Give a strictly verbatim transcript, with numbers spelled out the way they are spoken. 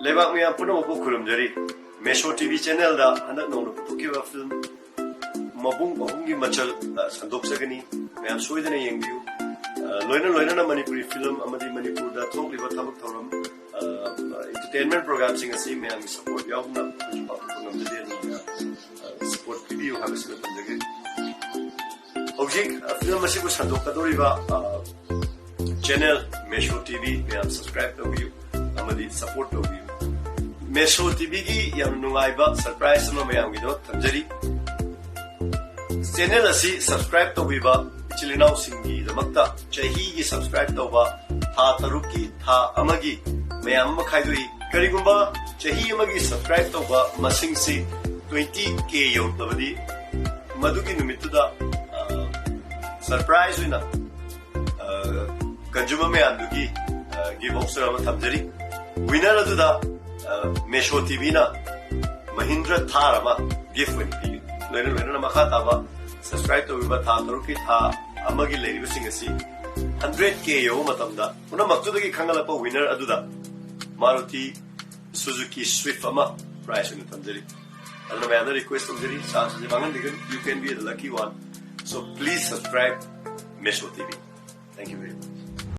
ꯂꯩꯕꯥꯛ ꯃꯤꯌꯥꯝ ꯄꯨꯝꯅꯃꯛꯄꯨ ꯈꯨꯔꯨꯝꯖꯔꯤ꯫ ꯃꯦꯁꯣ ꯇꯤ ꯚꯤ ꯆꯦꯅꯦꯜꯗ ꯍꯟꯗꯛ ꯅꯧꯅ ꯄꯨꯊꯣꯛꯈꯤꯕ ꯐꯤꯂꯝ ꯃꯕꯨꯡ ꯑꯍꯨꯝꯒꯤ ꯃꯆꯜ, ꯑ, ꯁꯟꯗꯣꯛꯆꯒꯅꯤ꯫ ꯃꯌꯥꯝ ꯁꯣꯏꯗꯅ ꯌꯦꯡꯕꯤꯌꯨ꯫ ꯑ, ꯂꯣꯏꯅ ꯂꯣꯏꯅꯅ ꯃꯅꯤꯄꯨꯔꯤ ꯐꯤꯂꯝ ꯑꯃꯗꯤ ꯃꯅꯤꯄꯨꯔꯗ ꯊꯣꯛꯂꯤꯕ ꯊꯕꯛ ꯊꯧꯔꯝ, ꯑ, ꯑꯦꯟꯇꯔꯇꯦꯟꯃꯦꯟ ꯄ꯭ꯔꯣꯒ꯭ꯔꯥꯝꯁꯤꯡ ꯑꯁꯤ ꯃꯌꯥꯝꯒꯤ ꯁꯄꯣꯔꯠ ꯌꯥꯎꯗꯅ ꯑꯩꯈꯣꯏꯁꯨ ꯄꯥꯡꯊꯣꯛꯄ ꯉꯝꯖꯗꯦ꯫ ꯑꯗꯨꯅ ꯃꯌꯥꯝ, ꯑ, ꯁꯄꯣꯔꯠ ꯄꯤꯕꯤꯌꯨ ꯍꯥꯏꯕꯁꯤꯃ ꯊꯝꯖꯒꯦ꯫ ꯍꯧꯖꯤꯛ, ꯑ, ꯐꯤꯂꯝ ꯑꯁꯤꯕꯨ ꯁꯟꯗꯣꯛꯀꯗꯧꯔꯤꯕ, ꯑ, ꯆꯦꯅꯦꯜ ꯃꯦꯁꯣ ꯇꯤ ꯚꯤ ꯃꯌꯥꯝ ꯁꯕꯁꯀ꯭ꯔꯥꯏꯕ ꯇꯧꯕꯤꯌꯨ ꯑꯃꯗꯤ ꯁꯄꯣꯔꯠ ꯇꯧꯕꯤꯌꯨ꯫ ꯃꯦꯁꯣ ꯇꯤ ꯚꯤꯒꯤ ꯌꯥꯝ ꯅꯨꯡꯉꯥꯏꯕ ꯁꯔꯄ꯭ꯔꯥꯏꯖ ꯑꯃ ꯃꯌꯥꯝꯒꯤꯗꯃꯛ ꯊꯝꯖꯔꯤ꯫ ꯆꯦꯅꯦꯜ ꯑꯁꯤ ꯁꯕꯁꯀ꯭ꯔꯥꯏꯕ ꯇꯧꯕꯤꯕ ꯏꯆꯤꯜ ꯏꯅꯥꯎꯁꯤꯡꯒꯤꯗꯃꯛꯇ ꯆꯍꯤꯒꯤ ꯁꯕꯁꯀ꯭ꯔꯥꯏꯕ ꯇꯧꯕ, ꯊꯥ ꯇꯔꯨꯛꯀꯤ, ꯊꯥ ꯑꯃꯒꯤ ꯃꯌꯥꯝ ꯑꯃ ꯈꯥꯏꯗꯣꯛꯏ꯫ ꯀꯔꯤꯒꯨꯝꯕ ꯆꯍꯤ ꯑꯃꯒꯤ ꯁꯕꯁꯀ꯭ꯔꯥꯏꯕ ꯇꯧꯕ ꯃꯁꯤꯡꯁꯤ ꯇ꯭ꯋꯦꯟꯇꯤ ꯀꯦ ꯌꯧꯔꯛꯂꯕꯗꯤ, ꯃꯗꯨꯒꯤ ꯅꯨꯃꯤꯠꯇꯨꯗ, ꯑ, ꯁꯔꯄ꯭ꯔꯥꯏꯖ ꯑꯣꯏꯅ, ꯑ, ꯀꯟꯖꯨꯃꯔ ꯃꯌꯥꯝꯗꯨꯒꯤ, ꯑ, ꯒꯤꯐ ꯚꯥꯎꯆꯔ ꯑꯃ ꯊꯝꯖꯔꯤ꯫ ꯋꯤꯅꯔ ꯑꯗꯨꯗ, ꯑ, ꯃꯦꯁꯣ ꯇꯤ ꯚꯤꯅ ꯃꯍꯤꯟꯗ꯭ꯔ ꯊꯥꯔ ꯑꯃ ꯒꯤꯐ ꯑꯣꯏꯅ ꯄꯤꯒꯅꯤ꯫ ꯂꯣꯏꯅ ꯂꯣꯏꯅꯅ ꯃꯈꯥ ꯇꯥꯕ ꯁꯕꯁꯀ꯭ꯔꯥꯏꯕ ꯇꯧꯕꯤꯕ ꯊꯥ ꯇꯔꯨꯛꯀꯤ, ꯊꯥ ꯑꯃꯒꯤ ꯂꯩꯔꯤꯕꯁꯤꯡ ꯑꯁꯤ ꯍꯟꯗ꯭ꯔꯦꯠ ꯀꯦ ꯌꯧꯕ ꯃꯇꯝꯗ ꯄꯨꯝꯅꯃꯛꯇꯨꯗꯒꯤ ꯈꯟꯒꯠꯂꯛꯄ ꯋꯤꯅꯔ ꯑꯗꯨꯗ ꯃꯥꯔꯨꯇꯤ ꯁꯨꯖꯨꯀꯤ ꯁ꯭ꯋꯤꯐ ꯑꯃ ꯄ꯭ꯔꯥꯏꯖ ꯑꯣꯏꯅ ꯊꯝꯖꯔꯤ꯫ ꯑꯗꯨꯅ ꯃꯌꯥꯝꯗ ꯔꯤꯀ꯭ꯋꯦꯁ ꯇꯧꯖꯔꯤ, ꯆꯥꯟꯁ ꯑꯁꯤ ꯃꯥꯡꯍꯟꯕꯤꯒꯅꯨ꯫ You can be the lucky one. So please subscribe Meso T V. Thank you very much.